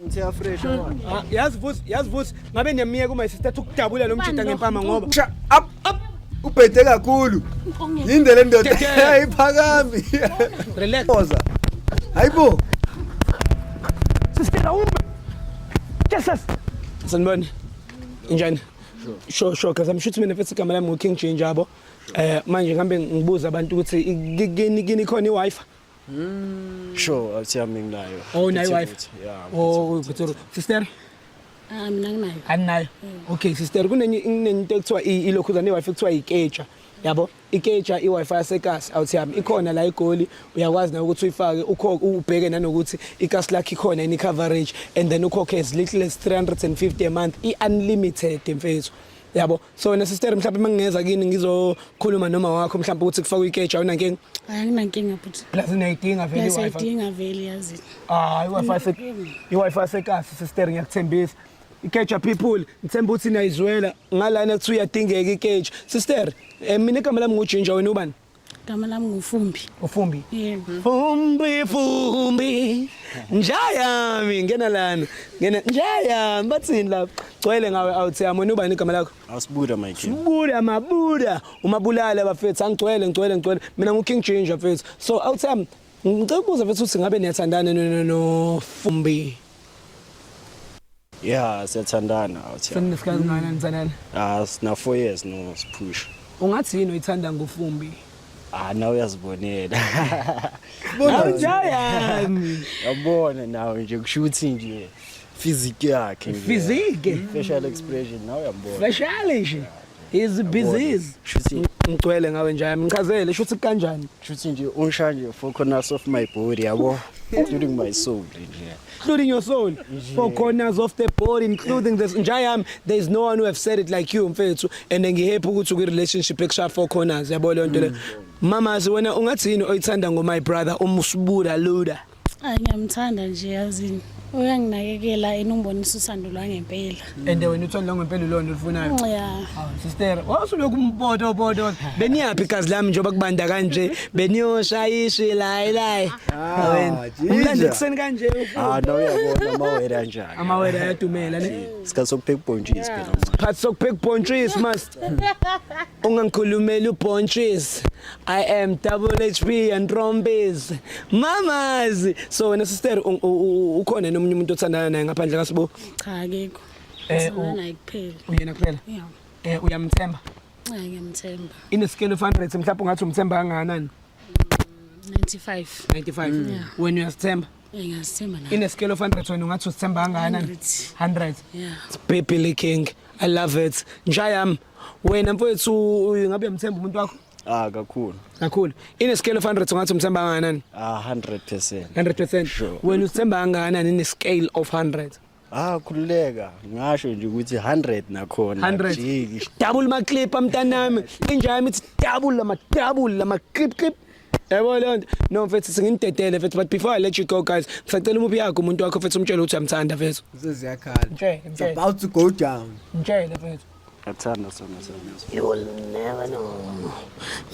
Ngithe fresh. Ah, yazi Vusi, yazi Vusi, ngabe niyamiyeka uma sister ukudabula lo mjita ngempama ngoba Sha up up. Ubhede kakhulu. Yinde le ndoda. Tete. Ayiphakami. Relax. Boza. Hayibo. Sister awume. Jesus. Sanibona. Njani? Sure, because I'm sure mina mfethu igama lami nguKing Ginger yabo. Manje ngihambe ngibuza abantu ukuthi kini khona iWi-Fi. Sure, athi yami nginayo. Oh, unayo i-Wi-Fi? Yeah. Oh, ngithola. Sister, Ah, mina nginayo. Aninayo. Okay, sister, kunenye into ekuthiwa ilokhuzana i-Wi-Fi kuthiwa ikeja. Yabo, ikeja i-Wi-Fi yasekasi awuthi yami ikhona la eGoli, uyakwazi nawe ukuthi uyifake ukhokhe ubheke nanokuthi ikasi lakho ikhona ini coverage and then ukhokhe as little as 350 a month, i-unlimited mfethu. Yabo, so wena sister mhlawumbe mangingeza kini ngizokhuluma noma wakho mhlawumbe ukuthi kufakwe ikeja, awunankinga? Hayi, anginankinga bhuti. Plus niyayidinga vele i-Wi-Fi. Siyayidinga vele yazi. Ah, i-Wi-Fi sekasi sister, ngiyakuthembisa. Ikeja people, ngithemba ukuthi niyayizwela ngalana kuthiwa uyadingeka ikeja. Sister, mina igama lami nguGinger, wena ubani? Igama lami nguFumbi. Ufumbi. Yebo. Fumbi Fumbi. Njayami ngena lana. Ngena njayami bathini lapha? Gcwele ngawe out yami, wena ubani igama lakho? Asibuda my king. Buda mabuda, umabulala bafethu, angigcwele ngigcwele ngigcwele. Mina nguKing Ginger mfethu. So out yami ngicela ukubuza mfethu ukuthi ngabe niyathandana no Fumbi? Yeah, siyathandana awuthi. Seninesikhathi ngana nithandana? Ah, sina 4 years no siphusha. Ungathi yini oyithanda ngoFumbi? Ah, nawe uyazibonela. Awujayami. Yabona nawe nje kusho ukuthi nje physique yakhe nje. Physique? Facial expression nawe uyambona. Facial nje. Is busy. Shuthi Ngigcwele ngawe nje, ngichazele shuthi kanjani? Shuthi nje ungisha nje four corners of my body yabo. Including my soul nje. Including your soul, four corners of the body, including this. Njayami, there is no one who have said it like you mfethu, and ngihappy ukuthi ukwi relationship ekusha four corners yabo leyo nto le. Mamazi wena ungathi yini oyithanda ngo my brother umusibuda luda? Hayi, ngiyamthanda nje yazini. Uyanginakekela enombonisa uthando lwangempela. And wena uthanda ngempela lona olufunayo? Yeah. Sister, wawusuloku umpoto poto. Beniyaphi igazi lami njengoba kubanda kanje? Beniyoshayisha layi layi. Wena. Ginger. Umlando ekuseni kanje. Ah, nawe uyabona amawele anjani. Amawele ayadumela ne. Isikhathi sokupheka ubhontshisi phela manje. Phathi sokupheka ubhontshisi must. Ungangikhulumeli ubhontshisi. I am double HP and trombies. Mamazi. So wena sister ukhona nomunye umuntu othandana naye ngaphandle kaSibu? Cha, akekho. Ngithandana naye kuphela. Uyena kuphela? Yeah. Uyamthemba? Hayi, ngiyamthemba. In a scale of 100 mhlawumbe ungathi umthemba kangakanani? 95. 95. Yeah. Wena uyasithemba? Ngiyazithemba In naye. a scale of 100 wena ungathi usithemba kangakanani? 100. 100. Yeah. It's Baby King. I love it. Njayami wena mfowethu ngabe uyamthemba umuntu wakho? Ah, kakhulu. Kakhulu. In a scale of 100 ungathi umthemba kangakanani? Ah, 100%. 100%. Sure. Wena usithemba kangakanani in a scale of 100? Ah, khululeka. Ngasho nje ukuthi 100 nakhona. 100. Jiki. Double ma clip mntanami. Injayami ithi double lama double lama clip clip. Yabo leyo nto. No mfethu singimdedele mfethu, but before I let you go guys, ngisacela umuphi yakho umuntu wakho mfethu umtshele ukuthi uyamthanda mfethu. Seziyakhala. Mtshele, It's mtshele. about to go down. Mtshele mfethu. Ngathanda sona sona. You will never know.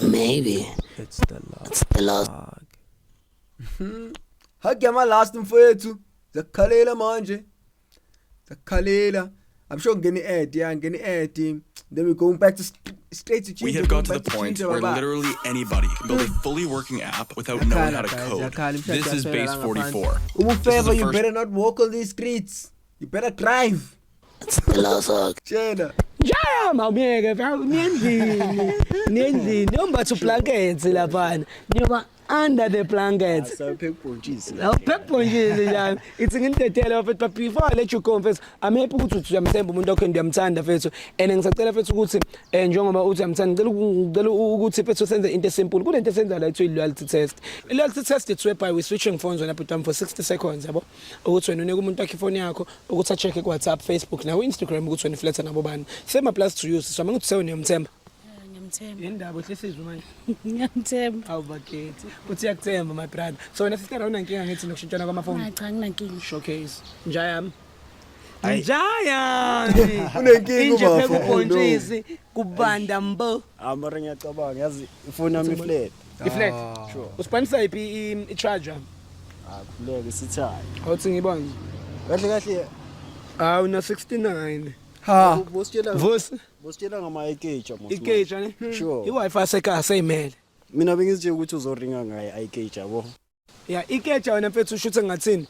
Maybe It's the last. it's the last. Hug yama last mfowethu. Zakhalela manje. Zakhalela. I'm sure ngene ad, yeah, ngene ad. Then we're going back to straight to We Ginger, have got going to the back to point Ginger, where baba. literally anybody can build a fully working app without knowing how to Guys, code. yakhala, imshado This is yaphela Base la ngaphandle. 44. Uma This is ufeva, the you first better not walk on these streets. You better drive. It's the last hug. Tshela. Njayami awumyeke mfethu niyendlini. Niyendlini yombatha ublanket laphana. Niyoba under the blanket. Sawupheka ubhontshisi. Awupheka ubhontshisi njani? Ithi ngimdedele mfethu, but before I let you go mfethu, I'm happy ukuthi uthi uyamthemba umuntu wakho and uyamthanda mfethu. And ngisacela mfethu ukuthi njengoba uthi uyamthanda, ngicela ukuthi mfethu senze into simple. Kunento esenza la ethiwa loyalty test. Loyalty test, it's whereby we switching phones wena bhuti wami for 60 seconds yabo. Ukuthi wena unike umuntu wakhe ifoni yakho ukuthi a check ku WhatsApp, Facebook na ku Instagram ukuthi wena flirta nabo bani. Same applies to you. So mangithi sewena uyamthemba. Ngiyamthemba. Yindaba uhlisizwe manje. Ngiyamthemba. Awu bakithi. Uthi uyakuthemba my brother. So wena sister awunankinga ngithi nokushintshana kwamafoni? Hayi cha, nginankinga. Showcase. Njayami. Njayami. Unenkinga Inje ubafo. pheka ubhontshisi kubanda mbo. Ah, mara ngiyacabanga yazi ifoni yami iflat. Iflat. Uspanisa iphi i-charger? Ah, khululeka isithayi. Awuthi ngibone. Kahle kahle. Hawu na 69. Ha. Bositshela Vusi bositshela ngama ikeja mos. ikeja ne? Sure. I-Wi-Fi sekhaya seyimele. Mina bengizitshela ukuthi uzoringa ngaye ikeja yabo. Ya ikeja wena mfethu usho ukuthi ngathini?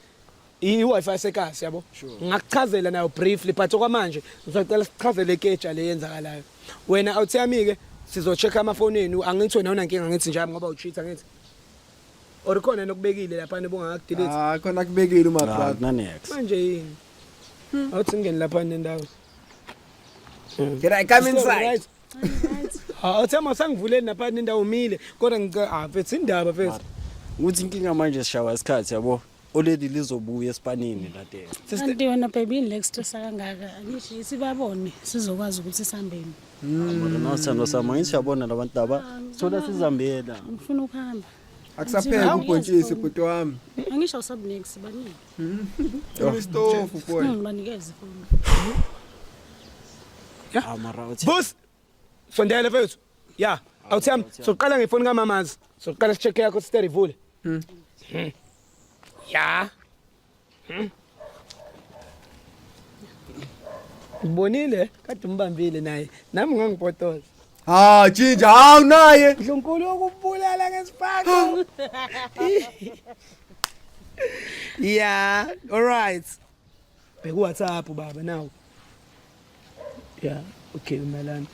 I-Wi-Fi sekasi yabo. Ngakuchazela nayo briefly but okwamanje ngizocela sichazele ikeja le yenzakalayo. Wena awuthiyami ke sizocheck amafoni enu angithi wena unankinga ngithi njami ngoba ucheat angithi. Or khona nokubekile lapha nobungakakudelete. Ah khona kubekile uma Ah, brother. kunanex. Manje yini? Awuthi ngene lapha nendawo. Can I come inside? Right. Ah, awuthema usangivuleli napha nendawo umile kodwa ngicela ah mfethu indaba mfethu. Ukuthi inkinga manje sishawa isikhathi yabo. Already lizobuya esipanini lade. Sister Kanti wena baby yini le kustressa kangaka? Angisho sibabone sizokwazi ukuthi sihambeni. Mara nawuthando sami angithi uyabona labantu laba. Thola sizambela. Ngifuna ukuhamba. Akusapheki ubhontshisi bhuti wami. Angisho awusabi next banike. Istofu boy. Banikeze ifoni. Ah mara uthi Vusi sondela mfethu. Ya, awuthami soqala ngefoni kamamazi. Soqala sicheck yakho sister ivule. Hmm. Ya. Ubonile kade umbambile naye. Nami ngangipotoza. Ha Ginger hawu naye. Dlunkulu ukubulala ngesiphaqa. Yeah, all right. Bheka WhatsApp baba now. Yeah, okay, Melanie.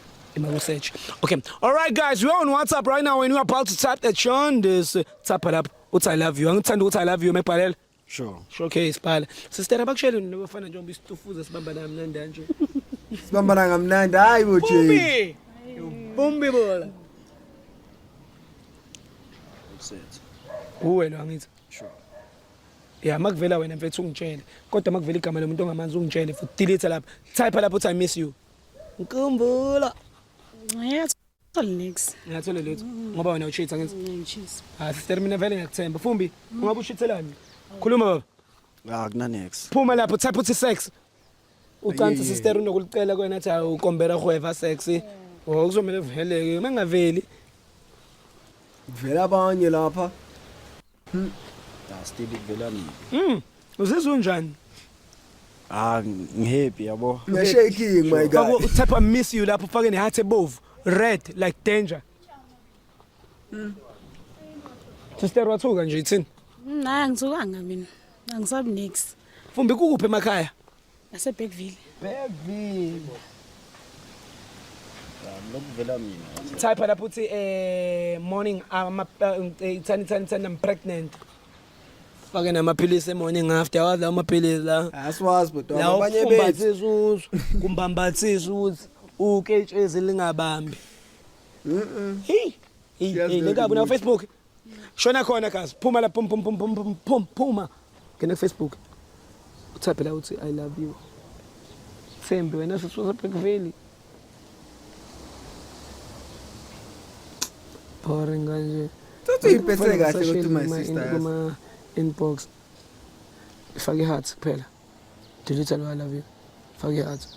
Search. Okay. All right guys, we're on WhatsApp right now and we're about to type that Sean this type it up. Uthi I love you. Angithanda ukuthi I love you mebhalela. Sure. Sure, okay, sibhala. Sister abakushele nobafana njengoba isitufuza sibamba nami nje. Sibambana ngamnandi hayi bo Jay. Bumbi. Bumbi bola. Upset. Uwe lo angithi. Sure. Ya makuvela wena mfethu ungitshele. Kodwa makuvela igama lomuntu ongamanzi ungitshele futhi delete lapha. Type lapho uthi I miss you. Nkumbula. Ngiyathola next. Ngiyathola lutho ngoba wena ucheat angithi. Ngiyangishisa. Ah sister mina vele ngiyakuthemba. Fumbi, ungabe ushithelani? Khuluma baba. Ah kunanex. Phuma lapho type uthi sex. Ucansi sister unokulicela kwena athi awukombera hweva sex. Oh kuzomela uveleke mangaveli. Kuvela abanye lapha. Ah still kuvela mina. Uzizwa unjani? Ah ngihappy yabo. You're shaking my guy. Faka utype I miss you lapho ufake neheart ebovu. Red like danger. Sister wathuka nje ithini? Hayi angithukanga mina. Angisabi next. Fumbi kukuphi emakhaya? Ase Bergville. Bergville. Ah lokuvela mina. Type lapho uthi morning I'm thani thani thani I'm pregnant. Fake namaphilisi morning after awazi lawo maphilisi la. Asiwazi bhuti wami La abanye bethu. ukufumbathisa uzwe, kumbambathisa uzwe, uketshezi lingabambi. Hey, hey, Siyazi hey, leyo lekabi na lutho. Facebook. Shona khona guys, phuma la pum pum pum pum pum pum phuma. Ngena ku Facebook. Utype la uthi I love you. Thembi wena sisusa Bergville. Boring kanje. Thatha uyiphethe kahle kodwa my sister. yazi. Kuma inbox. Fake heart kuphela. Delete lo I love you. Fake heart.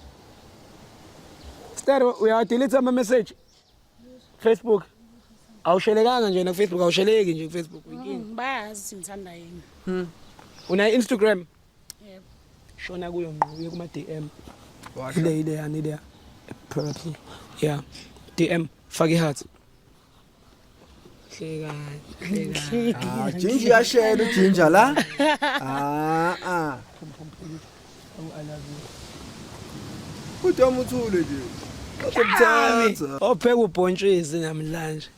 Stero uyadelete ama message. Facebook. Awushelekanga nje na Facebook awusheleki nje ku Facebook inkinga. Bayazi ukuthi ngithanda yini. Una Instagram Yebo. shona kuyo ngqo uye kuma DM. Washo. Ile ile yani ile purple. Yeah. DM fake heart. Hleka hleka. Ah Ginger uyashela uGinger la. Ah ah. Oh, I love you. Bhuti wami uthule nje. Bazomthatha. Opheka ubhontshisi namhlanje.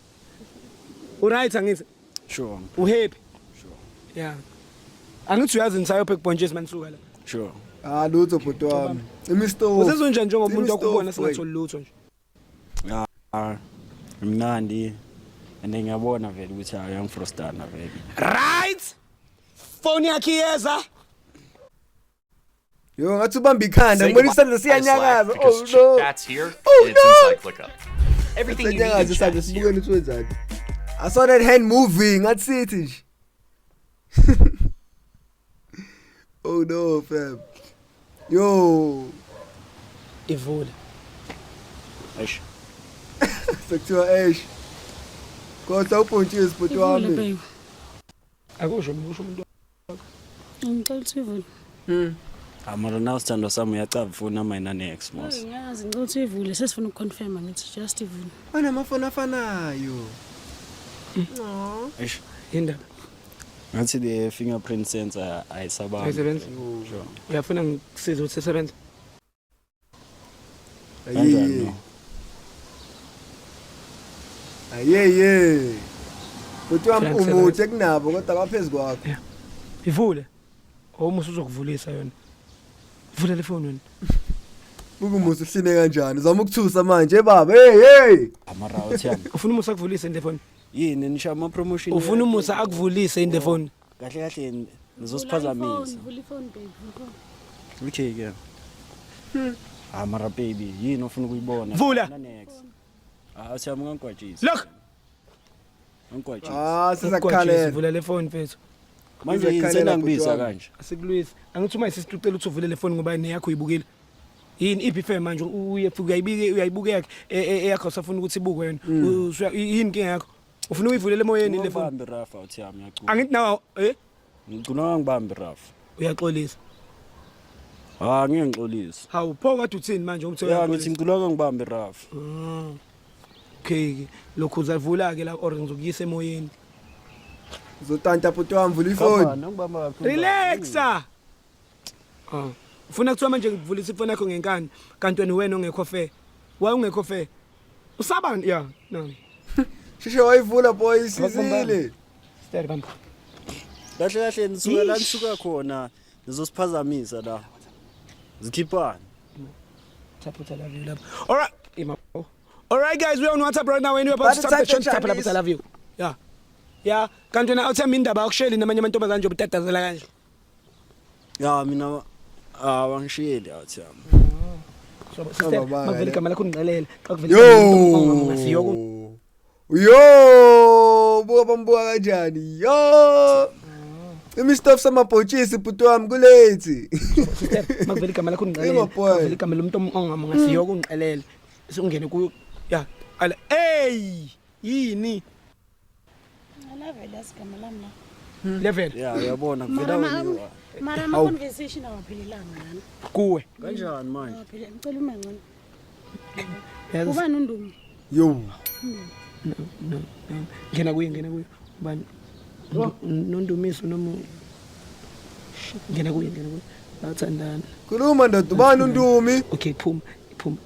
Uright angithi Sure. uhappy. Sure. Yeah. Angithi uyazi ngisayopheka ubhontshisi manisuka la. Sure. Ah lutho bhuti wami. Imistofu. Uzizwa unjani njengoba umuntu Imistofu, okubona boy. singatholi lutho nje? Ah mnandi. And ngiyabona vele ukuthi ayangifrustana vele. Right. Phone yakhe iyeza. Yo ngathi ubamba ikhanda Say ngibona goodbye isandla to Slack siyanyakaza. because Oh no. Chat's here. Oh, it's no. inside ClickUp. Everything you need in Siyanyakaza chat isandla is here. sibukele ukuthi wenzani. I saw that hand moving ngathi sithi nje. Oh no fam. Yo, Ivule. Eish. sekuthiwa eish. Kodwa ubhontshisi bhuti Ivule wami. baby. Akusho mina kusho umuntu. Ngicela ukuthi ivule. Mara nawe sithandwa sami uyacava ufuna mina nex mos. Ngiyazi, ngicela ukuthi uyivule, sesifuna ukuconfirma, ngithi just ivule. Banamafoni afanayo. Aww. Eish. Indaba. Ngathi the fingerprint sensor ayisabambi. Ayisebenzi? Sure. Uyafuna ngikusize ukuthi isebenze? Kanjani Ayeye. no? Ayeye. Bhuti wami Frank umude kunabo kodwa baphezu kwakho. Ivule. Omusa uzokuvulisa yona. Vula le phone wena. Buka umusa uhline kanjani? Uzama ukuthusa manje baba. Hey hey. Mara uthiyami. Ufuna umusa akuvulise in the phone? Yini nisha ama promotion? Ufuna umusa akuvulise in the phone? Kahle kahle nizosiphazamisa. Vula ifoni babe, vula ifoni. Okay ke. Ah mara baby, yini ofuna ukuyibona? Vula. Nex. Ah uthiyami ungangigwajisi. Look. Ungigwajisi. Ah sizakukhalela. Vula le phone mfethu. Manje yini Ngizakukhalela, senangibiza bhuti wami. kanje? Asikulwisi. Angithi uma isister ucela ukuthi uvule le phone ngoba neyakho uyibukile. Yini iphi ife manje uye uyayibike uyayibuka yakhe eyakho usafuna ukuthi ibukwe wena. Yini inkinga yakho? Ufuna uyivulele emoyeni le phone? Ungangibambi Rafa uthiyami uyacula. Angithi nawe eh Ngicuna ungangibambi Rafa. uyaxolisa. Ah ngeke ngixolise. Hawu pho kade uthini manje umthe Ya ngithi ngicula ungangibambi Rafa. Okay ke lokhu uzavula ke la or ngizokuyisa emoyeni. Uzotanta bhuti wami vula ifoni. Kambani ungibamba kakhulu. Relaxa. Ah. Ufuna kuthiwa manje ngivulisa ifoni yakho ngenkani kanti wena wena ongekho fair. Why ungekho fair? Usaba ya no. Sheshe wayivula boy isizile. Stay bamba. Kahle kahle nisuka la nisuka khona nizosiphazamisa la. Zikhiphani. Tap I love you love. All right. Ima. All right guys, we on WhatsApp right now and we're about to Bye, tap the shot Chinese. tap I love you. Yeah. Yeah, kanti wena awuthemba indaba akusheli namanye amantombazane nje ubutatazela kanje. Ya mina ah wangishiyeli awuthiyami. So sister, Baba, makuvela le. igama lakho ungixelele. Xa kuvela Yo. Siyoko. Yo, buka bambuka kanjani? Yo. Imistof samabhotshisi bhuti wami kulethi. Sister, makuvela igama lakho ungixelele. Ima boy. Xa kuvela igama lomuntu ongamasiyoko ungixelele. Singene kuyo. Yeah. Ala hey, yini? Alavela sigama lami la. Level Ya uyabona kuvela Mara wena. mara ama conversation awaphelelanga lana. kuwe. Kanjani manje? Awaphelele. Ngicela uma ngcono. Yazi Ubani uNdumi? Yo. no, no. Ngena kuye, ngena kuye. Ubani? Nondumiso noma ngena kuye, ngena kuye. Bathandana. Khuluma ndoda ubani uNdumi? Okay, phuma, phuma.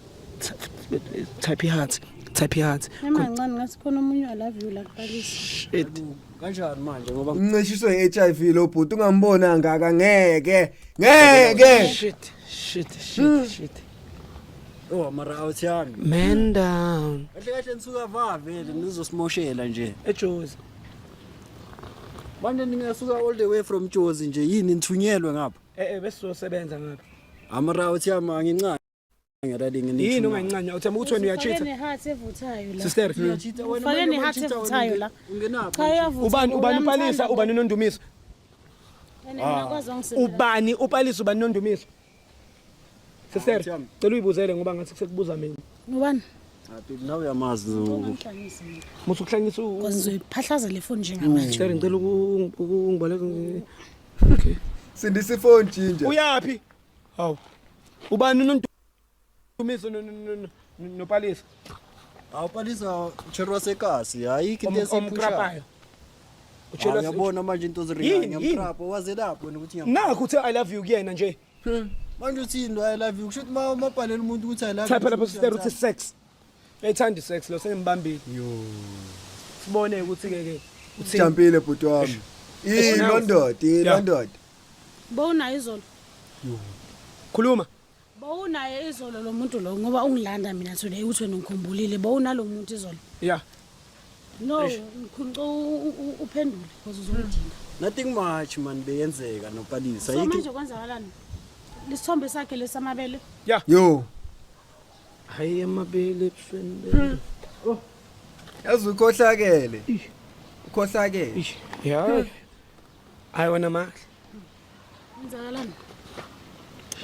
Type i-heart, type i-heart. Noma ngcono ngathi khona omunye I love you la kubalisa. Shit. Kanjani manje ngoba Uncishiswe HIV lo bhuti ungambona ngaka ngeke. Ngeke. Shit, shit, shit, shit. oh mara awuthiyami. Man down. Kahle kahle nisuka va vele nizosimoshela nje. Ejozi. Manje ningasuka all the way from Jozi nje yini nithunyelwe ngapha. Eh besizosebenza ngapha. Amara awuthiyami angincane ngalalinge Yini ungayincanywa? Uthemba ukuthi wena Ufake uyacheat? ne-heart evuthayo la. Sister, Ufake ne-heart evuthayo la. Ungenaphi? Cha uyavutha. ubani ubani upalisa, ubani unondumiso? Mina kwazi wangisebenzela. Ubani upalisa, ubani unondumiso? Sister, Awuthiyami. cela uyibuzele ngoba ngathi sekubuza mina. Ubani? Ah baby nawe uyamazi. Ungangihlanyisi mina. Musu kuhlanyisa Because ngizoyiphahlaza le phone njengamanje. Sister, ngicela ungiboleke. Okay. Sindisa ifoni Ginger. Uyapi? Hawu. Ubani unondumiso nopalisa? Awupalisa cherwa sekasi ayikho into esiphusha. Omkrapayo. Uchela uyabona manje into Yini, zirika yini? ngiyamkrapa waze lapho wena ukuthi ngiyam. Nakho uthe I love you kuyena nje. Manje uthini I love you kusho ukuthi mabhalela umuntu ukuthi I love you. Type lapho sister uthi sex. Uyayithanda isex lo sengimbambile. Yo. Sibone ukuthi ke ke uthini. Jumpile bhuti wami. Ilondoda, ilondoda. Bowunaye izolo. Khuluma. Bowunaye izolo lo muntu lo ngoba ungilanda mina today uthi wena ungikhumbulile. Bowunalo muntu izolo. Yeah. No, ngikhuluma uphendule because uzongidinga. Nothing much man beyenzeka nopalisa. So Ayikho manje kwenzakalani? Lisithombe sakhe lesamabele. Yeah. Yo. Hayi amabele ebusweni benu. Yazi ukhohlakele. Ukhohlakele. Ish. Yeah. Hayi wena mahle. Kwenzakalani?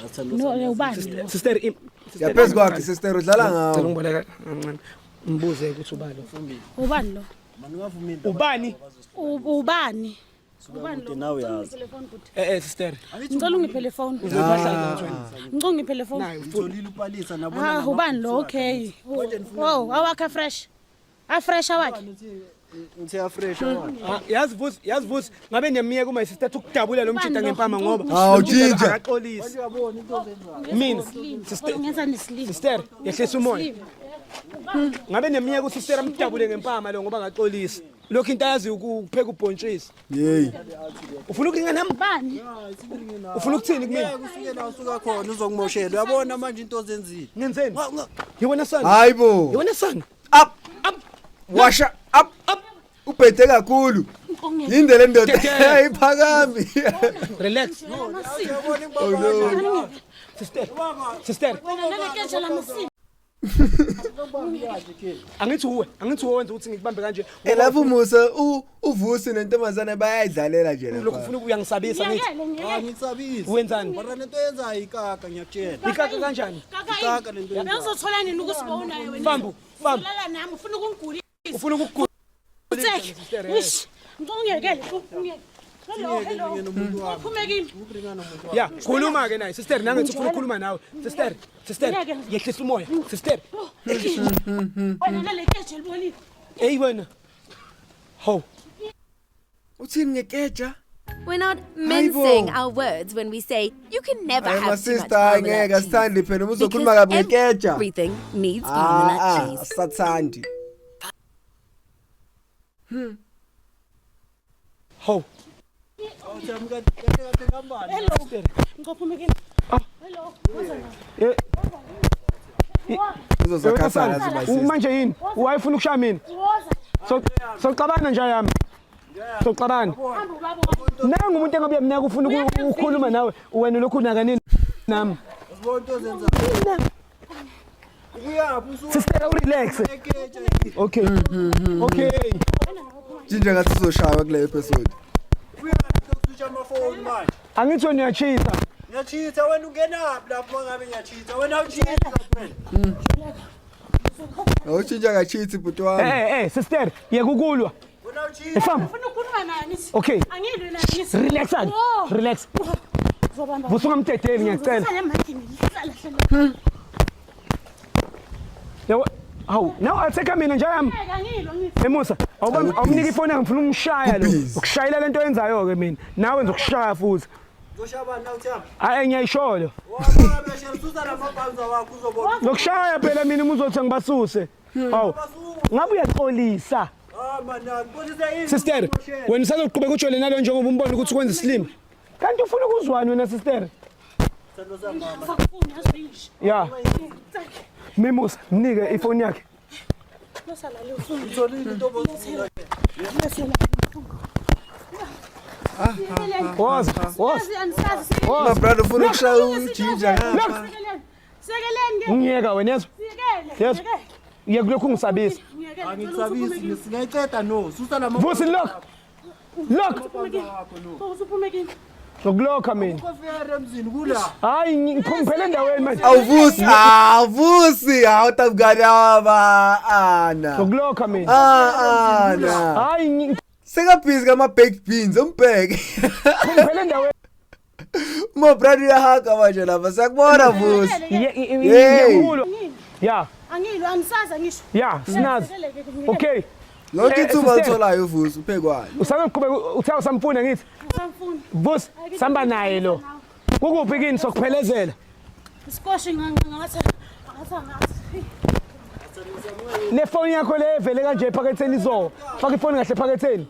Asithandwa No, sami, ubani lo? Sister im. Yaphezu kwakhe sister udlala Cela ngawo. ungiboleka kancane. Ngibuze ukuthi ubani lo. Ubani lo? Man ungavumi Ubani? Ubani? Ubani Kude lo? nawe Ngicela uyazi. ungiphe le phone, bhuti. Sister. Ngicela ungiphe le phone. Uzobahlaza wena. Ngicela ungiphe le phone. Nayo ufuna. Ngitholile upalisa nabona. Ah, ubani lo? Okay. Wow, awakhe fresh. A fresh awakhe. Ngithe afresh awakhe. Ah, yazi Vusi, yazi Vusi, ngabe niyamiyeka uma sister athi ukudabula lo mjita Ubani lo? ngempama ngoba. Hawu, lo mjita Ginger. Akaxolisi. Mina, sister, Ngenza nesilima. sister, yehlisa umoya. Ngabe niyamiyeka usister amdabule ngempama lo ngoba akaxolisi. Lokho into ayazi ukupheka ubhontshisi. Hey. Ufuna ukuringa nami? Bani? Ufuna ukuthini kumina? Ngeke usuke la usuka khona uzokumoshela. Uyabona manje into ozenzile. Ngenzeni? Yiwena son. Hayibo. Yiwena son. Up. Up. Washa up. Up. Ubhede kakhulu. Yinde le ndoda Dedele. ayiphakami. Relax. Oh no. Sister. Sister. Naleketshe lamasini. Angithi uwe, angithi uwe wenza ukuthi ngikubambe kanje. Elapho Musa uVusi nentombazane bayayidlalela nje Lokhu lapha. ufuna uyangisabisa ngithi. Ngiyekele, ngiyekele. Angikusabisi. Wenzani? Mara lento oyenzayo ikaka ngiyakutshela. Ikaka kanjani? Ikaka lento oyenzayo. Bengizothola nini ukuthi bowunaye wena? Fambu, fambu. Ulala nami ufuna ukungigulisa. Ufuna ukugula. Utheke. Ish. Ngicela ungiyekele, ungiyekele. Hello, hello. Uphume kimi. Ya, khuluma ke naye. Sister, nangithi ufuna ukukhuluma nawe. Sister, sister, Ngiyeke. yehlisa umoya. Sister. Wena naleketshe libolile. Hey wena. Ho. Uthini ngekeja? We're not mincing our words when we say you can never Hayi have too much sister, hayi Parmalat ngeke cheese. asithandi phela uma uzokhuluma Because kabi ngekeja. everything needs Ah, Parmalat ah, cheese. asathandi. Ho. Hello. Ngicela uphume kimi. Hello. Eh, Uzozakhathala yazi my sister. manje yini? Wayefuna ukushaya mina. Woza. So soxabana nje yami. Soxabana. Hamba ubaba wakho. Nangu umuntu engabe uyamnaka ufuna ukukhuluma nawe wena lokhu unaka nini nami. Uzibona into ozenzayo. Ukuyaphi usuka Sister, urelax. ekeja. Okay. Okay. Ginger ngathi uzoshaywa kule episode. Uyaphi ukuswitcha amafoni manje. Angithi wena uyachitha. Ngiyachitha wena ungenaphi lapho mangabe ngiyachitha. Wena awuchitha wena. Awutshintsha kachithi bhuti wami. Sister, yeka ukulwa. Wena awuchitha. Efam. Ufuna ukukhuluma naye ngithi. Okay. Angilwi naye ngithi. Relax ani. Oh. Relax. Uzobamba. Vusa ungamdedeli ngiyacela. Uhlale emakini. Hlala hlala. Yabo, hawu, now atheka mina nje yami. Ngeke angilwi ngithi. Emusa, awubambi awumniki ifoni yakhe ngifuna umshaya lo. Ubhizi. Ukushayela lento oyenzayo ke mina. Nawe ngizokushaya futhi. Uzoshaya na uthamba. Hayi ngiyayisholo. Wababa shela susa lamabhanza wakho uzobona. Ngokushaya phela mina uma uzothi ngibasuse. Hawu. Ngabe uyaxolisa. Ah man, ngibonisa yini? Sister, wena usazoqhubeka ujole nalo njengoba umbona ukuthi ukwenza isilima. Kanti ufuna ukuzwani wena sister? Angisakufuni yazi ngisho. Ya. Mimusa, mnike ifoni yakhe. Nosala le ufuna. Utholile into obozula. Woza, woza. Yazi angisazi. My brother ufuna ukushaya uGinger ngapha. Sekeleni. Sekeleni ke. Ungiyeka wena yezwa? Sekele. Yes. Yeka kulokhu ungisabisa. Ngiyekele. Angikusabisi, singayiceda no. Susa lama Vusi lock. Lock. Usuphume kimi. Ngokulokha mina. Kofere emzini kula. Hayi ngiphume endaweni manje. Awuvusi, awuvusi, awutabganaba ana. Ngokulokha mina. Ah ana. Hayi Sekabhizi ngama baked beans umbheke. ngiphume endaweni. My brother uyahaga manje lapha siyakubona Vusi. Hey. Ngiyakulwa. Ya, Angilwi angisazi ngisho. ya, sinazi. Okay. Lonke Eh, ithuba sister. alitholayo uVusi uphekwayo. Usazoqhubeka uthe usamfuna ngithi. Angisamfuni. Vusi, samba naye lo. Kukuphi kini sokuphelezela? Isikoshi ngathi ngathi ngathi. Le phone yakho le evele kanje ephaketheni izo. Faka ifoni kahle ephaketheni.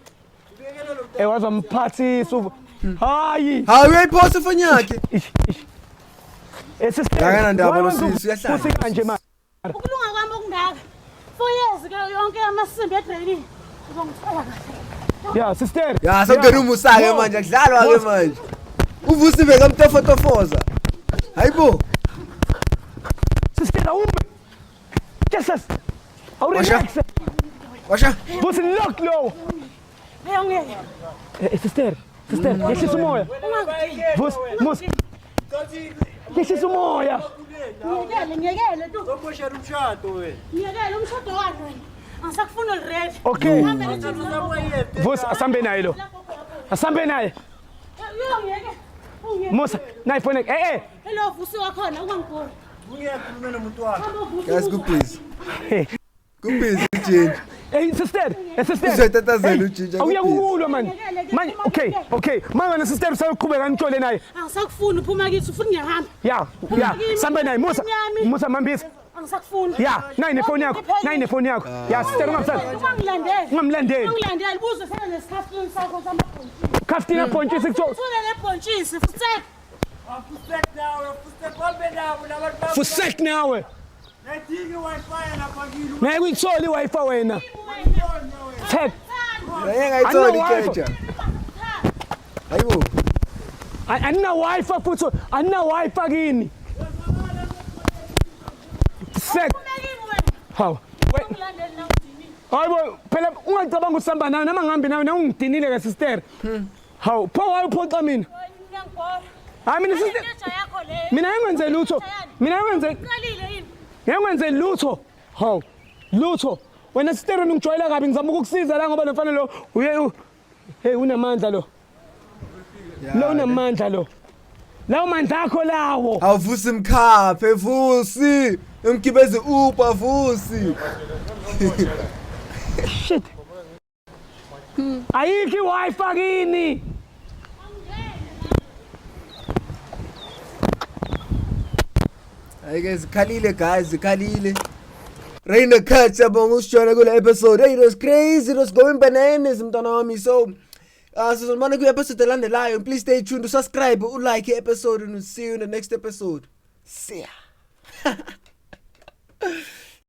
Eh waza mphathisa. Hayi. Hayi uyayiphosa ifoni yakhe. Ish, ish. Eh sister. Akanandaba lo sisi, uyahlanya. Usi kanje ma. Ukulunga kwami okungaka. 4 years ke yonke amasimbi edraining. Uzongithola kahle. Ya sister. Ya sokungena umusa ke manje akudlalwa ke manje. Uvusi bekamtofotofoza. Hayibo. Sister awume. Jesus. Washa. Awurelax. Washa. Vusi lock lo. Hey ungeke. Eh sister. Sister, yehlisa umoya. Vusi, Musa. Yehlisa umoya. Ngiyekele ngiyekele tu. Uzomoshela umshado wena. Ngiyekele umshado wani wena. Angisakufuni already. Okay. Vusi asambe naye lo. Asambe naye. Uyongiyeke. Ungiyeke. Musa, nayi phone yakhe. Eh eh. Hello Vusi wakhona ungangibhori. Ungiyakhuluma nomuntu wakho. Hamba Vusi. Guys, kubhizi. Kubhizi ujinja. Hey sister, hey sister. Uzoyitatazela Hey, ujinja, Awuya kubhizi. kukulwa manje. Manje okay, okay. Manje wena sister usaqhubeka nithole naye. Angisakufuni uphuma kithi ufuna ngiyahamba. Ya, ya. Sambe naye Musa. Musa mambisa. Angisakufuni. Ya, nayi nefoni yakho. Nayi nefoni yakho. Ya sister ungamsali. Ungangilandeli. Ungamlandeli. Ungangilandeli buze sena nesikhafini sakho samabhontshisi. Khaftina bhontshisi kuthiwa Uthole le bhontshisi futsek. fusek nawe. Ngeke uyithole i-Wi-Fi wena. Tap. Ngeke ngayitholi Anina ikeja. Hayibo. Anina Wi-Fi futhi, anina Wi-Fi kini. Sek. Hawu. Hayibo phela ungacabanga ukuthi sihamba nawe noma ngihambe nawe nawe ungidinile ke sister. Hawu, pho why uphoxa mina? Hayi mina sister. Mina ngenze lutho. Mina ngenze ngenze lutho. Hawu. Lutho. Wena sister ungijwayela kabi ngizama ukukusiza la ngoba lo mfana lo uye hey unamandla lo. Lo unamandla lo. Lawo mandla akho lawo. Awuvusi mkhaphe Vusi. Umgibeze Uber Vusi. Shit. Ayikho i-Wi-Fi kini. Hayi ke zikhalile guys, zikhalile. Rain the cut siyabonga usijoyina kule episode. Hey, it was crazy, it was going bananas mntwana wami. So sizobona kwi episode elandelayo. Please stay tuned, subscribe, ulike episode and we'll see you in the next episode. See ya.